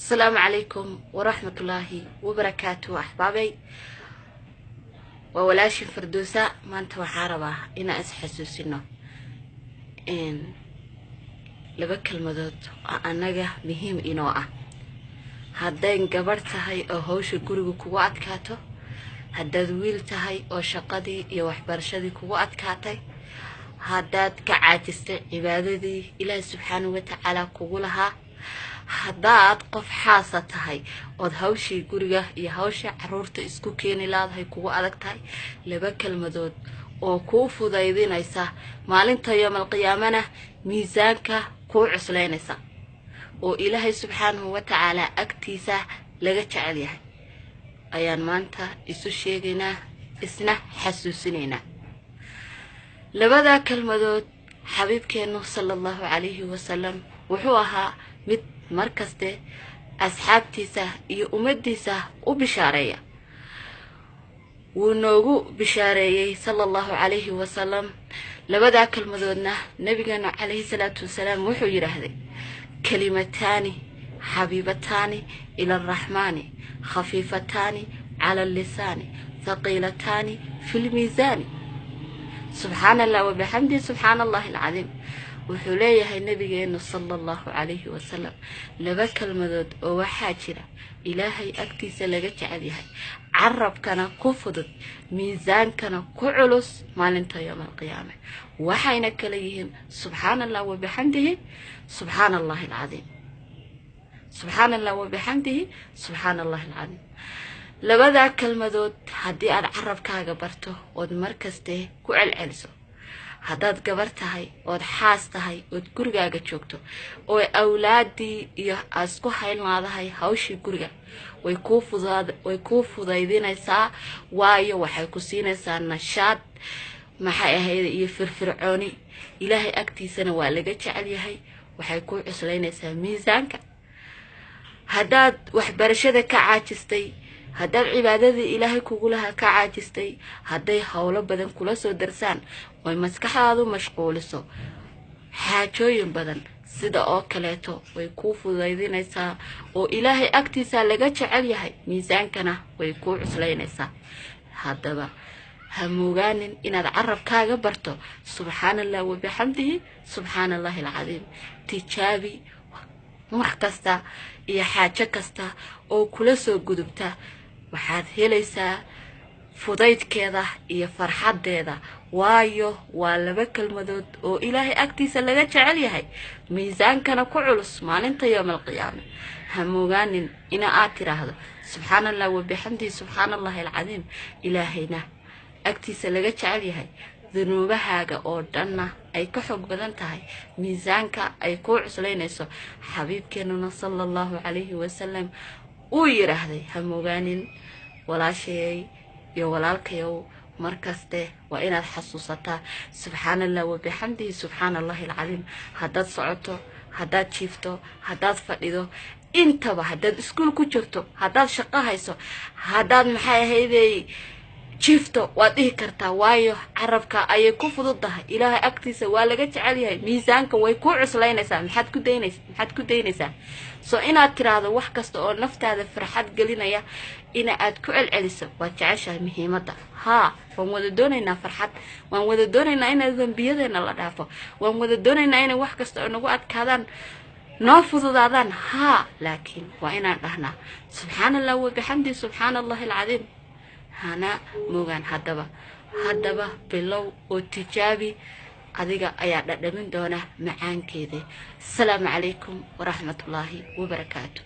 Asalaamu calaykum waraxmatullaahi wabarakaatu. Axbaabay, waa walaashin Fardoosa. Maanta waxaa rabaa inaan isxasuusino laba kelmadood oo annaga muhiim inoo ah. Haddayn gabadh tahay oo hawsha guriga kugu adkaato, haddaad wiil tahay oo shaqadii iyo waxbarashadii kugu adkaatay, haddaad ka caajistay cibaadadii Ilaahi subxaanahu watacaala kugu lahaa, haddaad qof xaasa tahay ood hawshii guriga iyo hawshii caruurta isku keeni laadahay kugu adag tahay, laba kelmadood oo kuu fudaydinaysa maalinta yoomalqiyaamana miisaanka kuu cuslaynaysa oo Ilaahay subxaanahu watacaala agtiisa laga jecel yahay ayaan maanta isu sheegaynaa, isna xasuusinaynaa. Labadaa kelmadood, xabiibkeennu sala Allahu calayhi wasalam wuxuu ahaa mid markaste asxaabtiisa iyo ummaddiisa u bishaareeya. Wuu noogu bishaareeyey sala Allahu calayhi wasalam labadaa kelmadoodna. Nabigeenu calayhi salaatu wasalaam wuxuu yidhaahday: "Kalimataani xabiibataani ila araxmaani, khafiifataani cala allisaani, thaqiilataani fi lmiisaani, subxaana Allah wabixamdihi, subxaana Allahi alcadiim." Wuxuu leeyahay nabigeenu sala Allahu calayhi wasalam, laba kelmadood oo waxaa jira Ilaahay agtiisa laga jecel yahay, carabkana ku fudud, miisaankana ku culus maalinta yowma alqiyaame. Waxayna kala yihiin subxaana Allah wabixamdihi, subxaana Allahi alcadiim, subxaana Allah wabixamdihi, subxaana Allahi alcadiim. Labadaa kelmadood haddii aad carabkaaga barto ood markaste ku celceliso, haddaad gabar tahay ood xaas tahay ood gurigaaga joogto oo awlaadii iyo aad isku haylnaadahay hawshii guriga, way kuu fudaydinaysaa, waayo waxay ku siinaysaa nashaad, maxay ahayd, iyo firfircooni. Ilaahay agtiisana waa laga jecel yahay, waxay kuu cuslaynaysaa miisaanka. Haddaad waxbarashada ka caajistay, haddaad cibaadadii Ilaahay kugu lahaa ka caajistay, hadday howlo badan kula soo darsaan oy maskaxdaadu mashquuliso xaajooyin badan, sida oo kaleeto way kuu fudaydinaysaa oo Ilaahay agtiisa laga jecel yahay, miisaankana way kuu cuslaynaysaa. Haddaba ha moogaanin inaad carabkaaga barto subxaana Allah wabixamdihi, subxaana Allahi alcadiim. Tijaabi wax kasta iyo xaajo kasta oo kula soo gudubta, waxaad helaysaa fudaydkeeda iyo farxaddeeda, waayo waa laba kelmadood oo Ilaahay agtiisa laga jecel yahay, miisaankana ku culus maalinta yowma alqiyaame. Ha moogaanin ina aad tiraahdo subxaana Allah wabixamdihi, subxaana Allahi alcadiim. Ilaahayna agtiisa laga jecel yahay, dunuubahaaga oo dhanna ay ka xoog badan tahay, miisaanka ay kuu cuslaynayso, xabiibkeenuna sala Allahu calayhi wasalam uu yidhaahday. Ha moogaanin, walaashayay iyo walaalkayow, markaste waa inaad xasuusataa subxaana Allah wabixamdihi, subxaana Allahi alcadiim. Haddaad socoto, haddaad jiifto, haddaad fadhido, intaba, haddaad iskuul ku jirto, haddaad shaqo hayso, haddaad, maxay ahaydey, jiifto, waad dhihi kartaa, waayo carabka ayay ku fudud tahay. Ilaahay agtiisa waa laga jecel yahay, miisaanka way ku cuslaynaysaa. Maxaad ku daynaysaa? So inaad tiraahdo wax kasta oo naftaada farxad gelinaya ina aad ku celceliso waad jeceshahay. Muhiimadda, haa, waan wada doonaynaa farxad, waan wada doonaynaa inaa dambiyadeena la dhaafo, waan wada doonaynaa inay wax kasta oo nagu adkaadaan noo fududaadaan, haa, laakiin waa inaan dhahnaa subxaana Allah wabixamdi, subxaana Allahi alcadiim. Hana mogaan. Haddaba bilow oo tijaabi, adiga ayaa dhadhamin doona macaankeeda. Asalaamu calaykum waraxmatullaahi wabarakaatu.